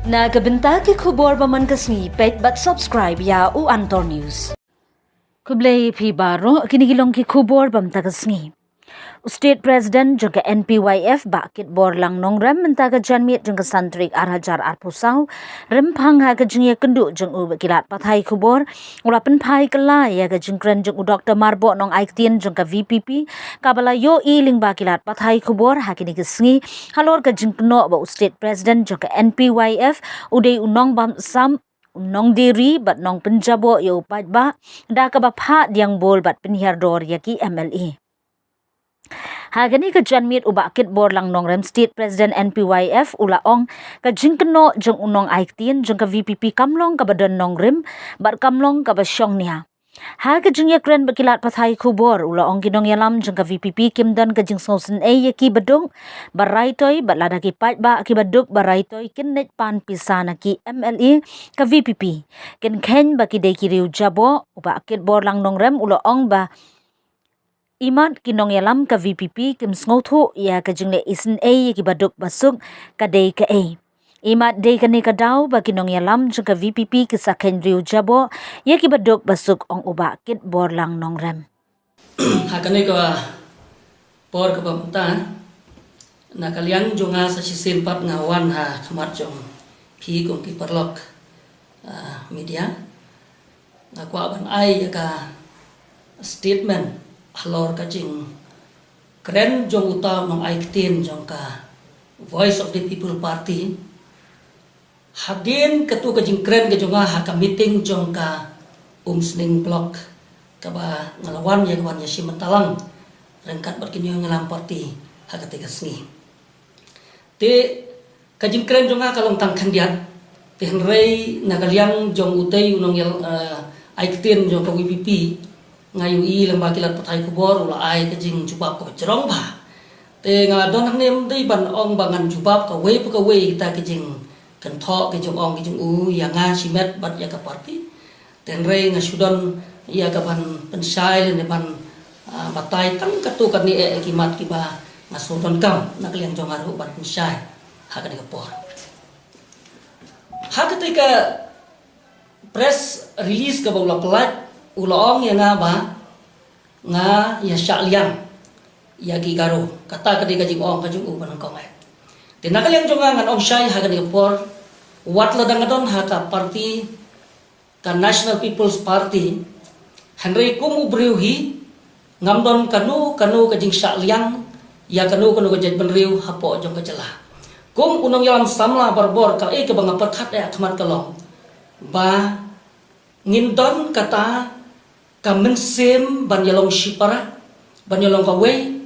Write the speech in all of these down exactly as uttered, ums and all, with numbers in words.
Na ka bynta ki khubor ba man ka sngi, peit bad subscribe ïa u Antor News. Khublei phi baroh, kine ki long ki khubor ba mynta ka sngi. U State President jong ka N P Y F Bah Kitborlang Nongrem mynta ka janmiet jong ka san tarik ar hajar arphew saw, rymphang ha ka jingïakynduh jong u bad ki lad pathai khubor, u la pynphai kylla ïa ka jingkren jong u Doktor Marbok Nongaiktien jong ka V P P, kaba la ïohi lyngba ki lad pathai khubor ha kine ki sngi, halor ka jingkynnoh ba u State President jong ka N P Y F u dei u nongbam sam, u nongdie ri bad nongpynjaboh ïa u paidbah, da kaba phah diang bol bad pynhiar dor ïa ki M L A. Ha kane ka janmiet, u Bah Kitborlang Nongrem, State President N P Y F, u la ong, ka jingkynnoh jong u Nongaiktien jong ka V P P kam long kaba don nongrim bad kam long kaba shong nia. Ha ka jingïakren bad ki lad pathai khubor, u la ong, ki nongïalam jong ka V P P kim don ka jingsngewsynei ïa ki baduk ba raitoi, bad lada ki paidbah ki baduk ba raitoi kin leit pan pisa na ki M L A ka V P P, kin kheiñ ba ki dei ki riew jaboh. U Bah Kitborlang Nongrem u la ong ba imat ki nongïalam ka V P P kim sngewthuh ïa ka jingleh isynei ïa ki baduk basuk ka dei kaei. Imat dei kane ka daw ba ki nongïalam jong ka V P P ki sa kheiñ riew jaboh ïa ki baduk basuk, ong u Bah Kitborlang Nongrem. Ha kane ka por kaba mynta, na ka liang jong nga sa shisien pat nga wan ha khmat jong phi kum ki paralok, ah, media. Nga kwah ban ai ïa ka statement halor ka jingkren jong uta u Nongaiktien jong ka Voice of the People Party. Hadien katu ka jingkren ka jong nga ha ka meeting jong ka Umsning Block, kaba nga la wan ïa, ka wan ïa shim bynta lang ryngkat bad ki nongïalam party ha kata ka sngi. Te ka jingkren jong nga ka long tang khyndiat. Te hynrei na ka liang jong utei u nongïal, eh, ai ktien jong ka V P P, nga ïohi lyngba ki lad pathai khubor u la ai ka jingjubab kaba jrong bha. Te nga don hangne ym dei ban ong ba ngan jubab kawei pa kawei kita ki jingkynthoh, ki jingong, ki jingu ïa nga shimet bad ïa ka party. Te hynrei nga shu don ïa ka ban pynshai lane ban, ah, batai tang katu kane eh ki mat kiba nga shu donkam na ka liang jong nga ruh ban pynshai ha kane ka por. Ha kata ka press release kaba u la pynlait, u la ong ïa nga ba nga ïa shah liang ïa ki Garo. Kata ka dei ka jingong ka jong u ba nyngkong eh. Te na ka liang jong nga ngan ong shai ha kane ka por, wat la dang nga don ha ka party ka National People's Party, hynrei kum u briew hi ngam don kano kano ka jingshah liang ïa kano kano ka jaitbynriew hapoh jong ka jylla. Kum u nongïalam samla barabor, kaei kaba nga pyrkhat ïa ha khmat ka long ba ngin don kata ka mynsiem ban ïalong shipara, ban ïalong kawei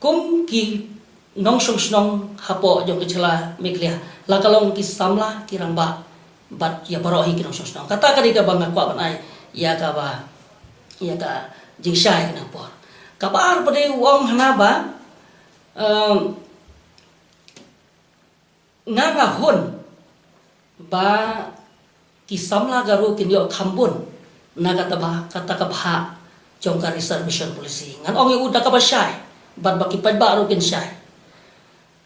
kum ki nongshong shnong hapoh jong ka jylla Meghalaya, la ka long ki samla, ki rangbah bad ïa baroh hi ki nongshong shnong. Kata ka dei kaba nga kwah ban ai ïa kaba, ïa ka jingshai kane ka por. Kaba ar pat dei u ong hana ba, em, nga nga hun ba ki samla Garo kin ïoh kham bun na kata ba, kata ka bhah jong ka reservation policy. Ngan ong ïa u da kaba shai bad ba ki paidbah ruh kin shai.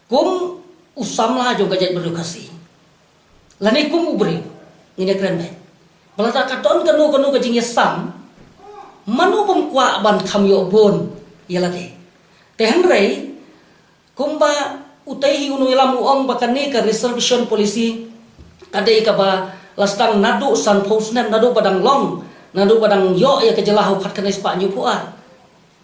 Kum u samla jong ka jaitbynriew Khasi lane kum u briew, ngin ïa kren beit ba lada ka don kano kano ka jingïasam, mano bym kwah ban kham ïoh bun ïa lade. Te hynrei kumba utei hi u nongïalam u ong ba kane ka reservation policy ka dei kaba la sdang naduh sanphew snem, naduh ba dang long, naduh ba dang ïoh ïa ka jylla ha u khatkhyndai spah hynñiewphew ar.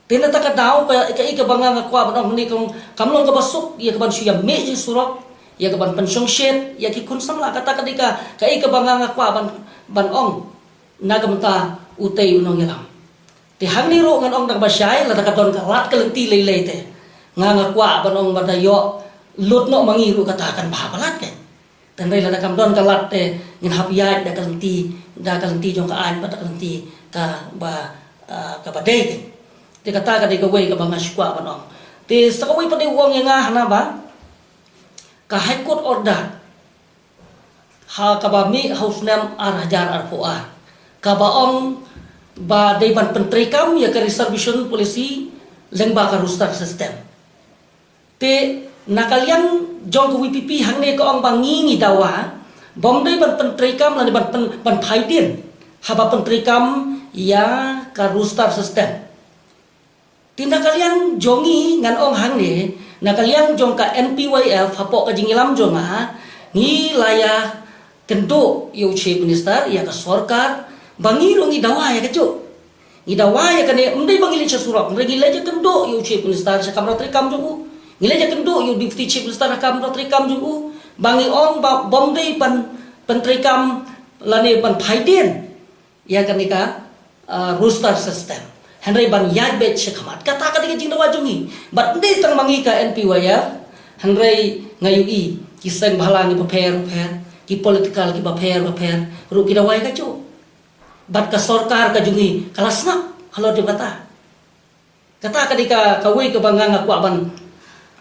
Te na kata ka daw ka, kaei kaba nga nga kwah ban ong hangne ka long, kam long kaba suk ïa ka ban shu ïa mih jingsurok, ïa ka ban pynshongshit ïa ki khun samla. Kata ka dei ka, kaei kaba nga nga kwah ban, ban ong na ka bynta utei u nongïalam. Te hangne ruh ngan ong da kaba shai, lada ka don ka lad ka lynti lei lei te nga nga kwah ban ong ba da ïoh lut noh ma ngi ruh kata kan bha palat kein. Te hynrei lada kam don ka lad te ngin hap ïaid da ka lynti, da ka lynti jong ka aiñ bad da ka lynti kaba, ah, kaba dei kein. Te kata ka dei kawei kaba nga shu kwah ban ong. Te sa kawei pat dei u ong ïa nga hana ba ka High Court order ha kaba mih ha u snem ar hajar arphew ar, kaba ong ba dei ban pyntreikam ïa ka reservation policy lyngba ka roster system. Te na ka liang jong ka V P P hangne ka ong ba ngi ngi dawa Bym dei ban pyntreikam lane ban pyn, ban phaidien haba pyntreikam ïa ka roster system. Te na ka liang jong ngi ngan ong hangne, na ka liang jong ka N P Y F hapoh ka jingïalam jong nga, ngi la ïa kynduh ïa u Chief Minister, ïa ka sorkar, ba ngi ruh ngi dawa ïa kajuh. Ngi dawa ïa kane, ym dei ba ngi leit sha surok, hynrei ngi leit ïa kynduh ïa u Chief Minister sha kamra treikam jong u. Ngi leit ïa kynduh ïa u Deputy Chief Minister sha kamra treikam jong u. Ba ngi ong ba bym dei ban pyntreikam lane ban phaidien ïa kane ka, ah, roster system. Hynrei ban ïaid beit shakhmat. Kata ka dei ka jingdawa jong ngi. Bad ym dei tang ma ngi ka N P Y F, hynrei nga ïohi ki seng bhalang kiba pher bapher, ki political kiba pher bapher ruh ki dawa ïa kajuh. Bad ka sorkar ka jong ngi ka la sngap halor jong kata. Kata ka dei ka, kawei kaba nga, nga kwah ban,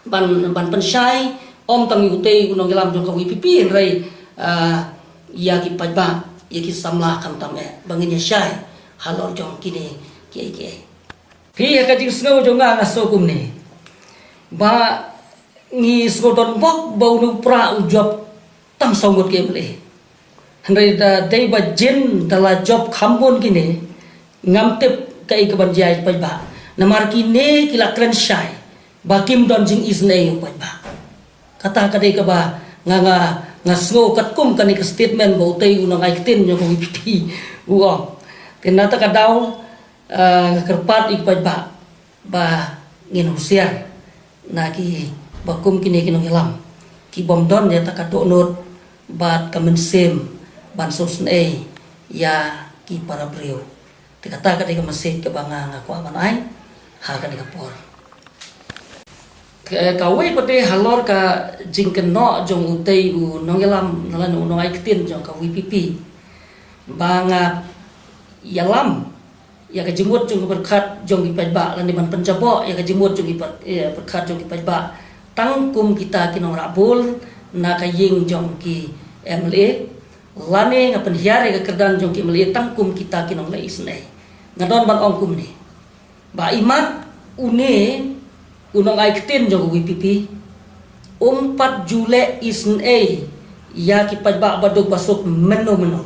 ban, ban pynshai, ym tang ïa utei u nongïalam jong ka V P P, hynrei, ah, ïa ki paidbah, ïa ki samla khamtam eh ba ngin ïa shai halor jong kine kiei kiei. Phi, ïa ka jingsngew jong nga, nga sngew kumne, ba ngi sngewdon bok ba une u Prah u jop tang saw ngut ki M L A. Hynrei da dei ba jin da la jop kham bun kine, ngam tip kaei kaban jia ïa u paidbah. Namar kine ki la kren shai ba kim don jingisynei ïa u paidbah. Kata ka dei kaba nga, nga, nga sngew katkum kane ka statement ba utei u nongai ktien jong ka V P P u ong. Te na kata ka daw, ah, nga kyrpad ïa u paidbah ba ngin husiar na kiba kum kine ki nongïalam, ki bym don ïa kata ka dohnud bad ka mynsiem ban sngewsynei ïa ki para briew. Te kata ka dei ka message kaba nga, nga kwah ban ai ha kane ka por. Ka, kawei pat de halor ka jingkynnoh jong utei u nongïalam lane u nongai ktien jong ka V P P, ba nga ïalam ïa ka jingmut jong ki pyrkhat jong ki paidbah lane ban pynjaboh ïa ka jingmut jong ki pyr-, ïa pyrkhat jong ki paidbah tang kum kita ki nongrah bul na ka ïing jong ki M L A, lane nga pynhiar ïa ka kyrdan jong ki M L A tang kum kita ki nongleh isynei. Nga don ban ong kumne, ba imat une u nongai ktien jong ka V P P um pat ju leh isynei ïa ki paidbah ba duk ba suk mynno mynno.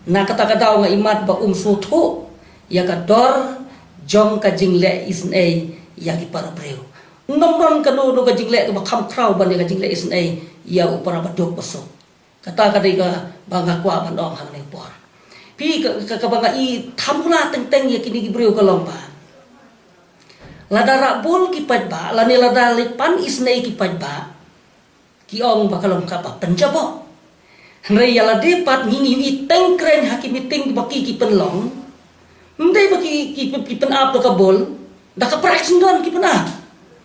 Na kata ka daw nga imat ba um sngewthuh ïa ka dor jong ka jingleh isynei ïa ki para briew. Ym don kano kano ka jingleh kaba kham khraw ban ïa ka jingleh isynei ïa u para ba duk ba suk. Kata ka dei kaba nga kwah ban ong ha kane ka por. Phi, ka, ka, kaba nga i, tang u la teng teng ïa kine ki briew ka long ba lada rah bul ki paidbah lane lada leit pan isynei ki paidbah, ki ong ba ka long kaba pynjaboh. Hynrei ïa lade pat ngi, ngi ïohi teng kren ha ki meeting ba ki, ki pynlong, ym dei ba ki, ki, ki pyn-ap da ka bul, da ka prize syndon ki pyn-ap.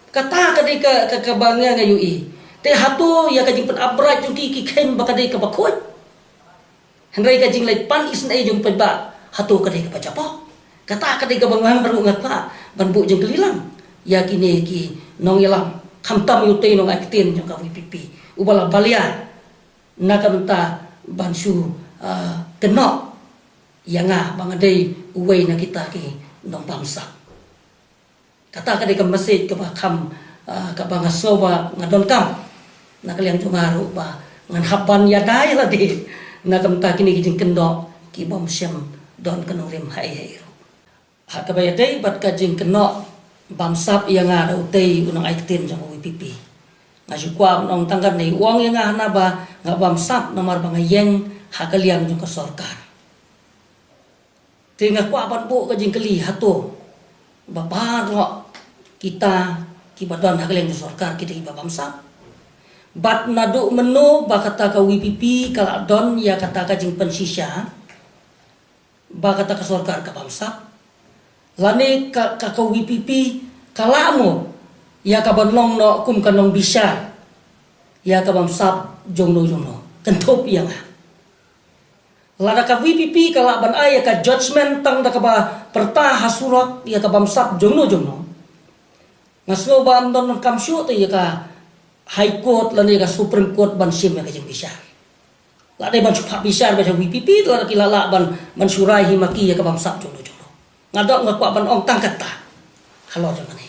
Kata ka dei ka, ka, kaba nga, nga ïohi. Te hato ïa ka jingpyn-ap bribe jong ki, ki kheiñ ba ka dei kaba khuid? Hynrei ka jingleit pan isynei jong ki paidbah, hato ka dei kaba jaboh? Kata ka dei kaba nga, nga ruh nga kwah ban buh jingkylli lang ïa kine ki nongïalam, khamtam ïa utei u nongai ktien jong ka V P P uba la balia na ka bynta ban shu, ah, kynnoh ïa nga ba nga dei uwei na kita ki nongbamsap. Kata ka dei ka message kaba kham, ah, kaba nga sngew ba nga donkam na ka liang jong nga ruh ba ngan hap ban ïada ïa lade na ka bynta kine ki jingkynnoh ki bym shym don ka nongrim ha ei ha ei ruh. Ha kaba ïadei bad ka jingkynnoh bamsap ïa nga da utei u nongai ktien jong ka V P P, nga shu kwah ban ong tang katne, u ong ïa nga hana ba nga bamsap namar ba nga ïeng ha ka liang jong ka sorkar. Te nga kwah ban buh ka jingkylli, hato ba baroh kita kiba don ha ka liang jong sorkar ki dei kiba bamsap? Bad naduh mynno ba kata ka V P P ka la don ïa kata ka jingpynshisha ba kata ka sorkar ka bamsap? Lane ka, ka, ka V P P ka lah mo ïa ka ban long noh kum ka nongbishar ïa ka bamsap jongno jongno? Kynthup ïa nga. Lada ka V P P ka lah ban ai ïa ka judgment tang da kaba pyrta ha surok ïa ka bamsap jongno jongno, nga sngew ba ym don kam shuh te ïa ka High Court lane ïa ka Supreme Court ban shim ïa ka jingbishar. La dei ban shu phah bishar ba sha V P P, lada ki la lah ban, ban shu rai hi ma ki ïa ka bamsap jongno jongno. Nga dok nga kwah ban ong tang kata halor jong kane.